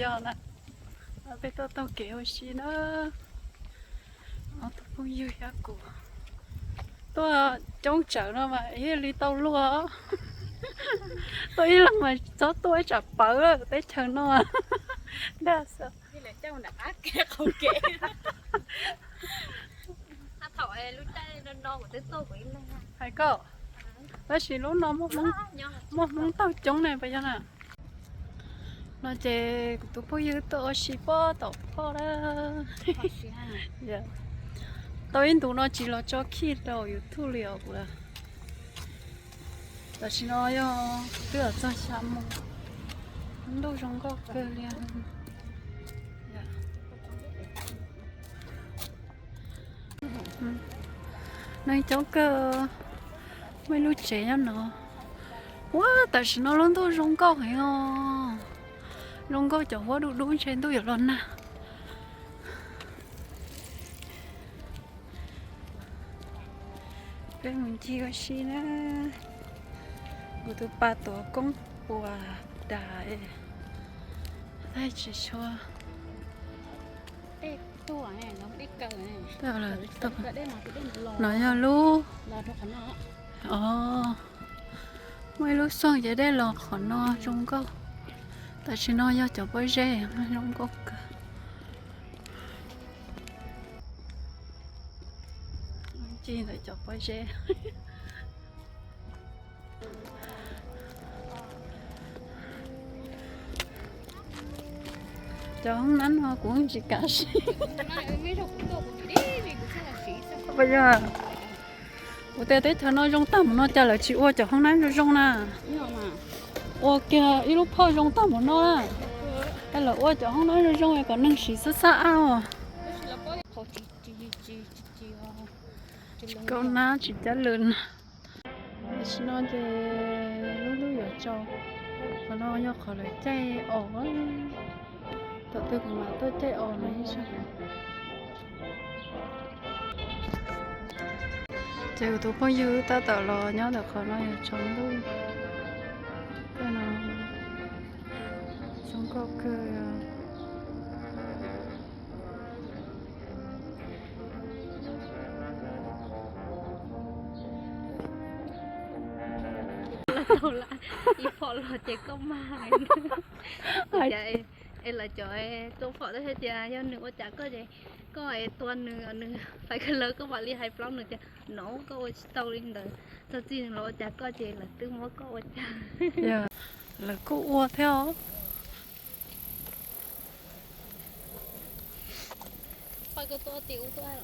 Yog na, peb tuaj taug kev ua si na. Ob tug phooj ywg thiab kuv tuaj coob tsawv no mas ib li tau luag. Tuaj ib leeg mas txhob tuaj ib tsam pawv teb chaws no. Dag xwb. Hais koj, tab sis lub no muaj Hmoob taug coob ne puas yog na? No ces kuv tus phooj ywg tuaj ua si pob tom phoj na. Tau ib ntus no tsis los tso khij rau YouTube li os kuv. Tam sim no yog twb txog xya moo, ntuj zoo nkauj kawg li. Neeg coob kawg, muaj ib lub tsev nyob no. Ua tam sim no lub ntuj zoo nkauj heev os. Zoo nkauj cov huab dub dub ntshe ntuj yuav los nag. Peb mus ncig ua si na. Kuv tus pas tuav koob puas dag, thaij tsis tshua. No yog lub, o, muaj ib lub xyooj ces dej los qhov no zoo nkauj. Tam sim no yog cov pob zeb zoo nkauj kawg. Ncig ntawm cov pob zeb. Cov hoob nab no kuv tsis kam siv. Puas yog? Kuv tias teb chaws no zoo tag mus no cas lawv tsis ua cov hoob nab zoo zoo na. Ua kiag ib lub phoj zoo tag mus no na. Es lawv ua cov hoob nab zoo zoo kom neeg siv xab xab ab os. Kaub nab tsis cab lw na. Tam sim no ces lub ntuj yuav tsaus. Qhov no yog qhov lawv caij os. Thaum twg kuv mam tuaj caij os no ib zaug. Ces kuv tus phooj ywg tab tom los nyob ntawm qhov no yog tsaus ntuj. Tej no zoo nkauj kawg. Ib phom los ces koj mag hais, es lawv cov tuaj phom twb hais tias yog nws ua cas koj ces koj tua nws, nws faib kawg lawv koj mam li hais plaub nws tias no koj ua tsis tau li ntawd, txog txij nws los ua cas koj ces lawv twb muab koj ua cas. Lawv kuj ua thiab os. Pab koj tuaj tim ub tuaj.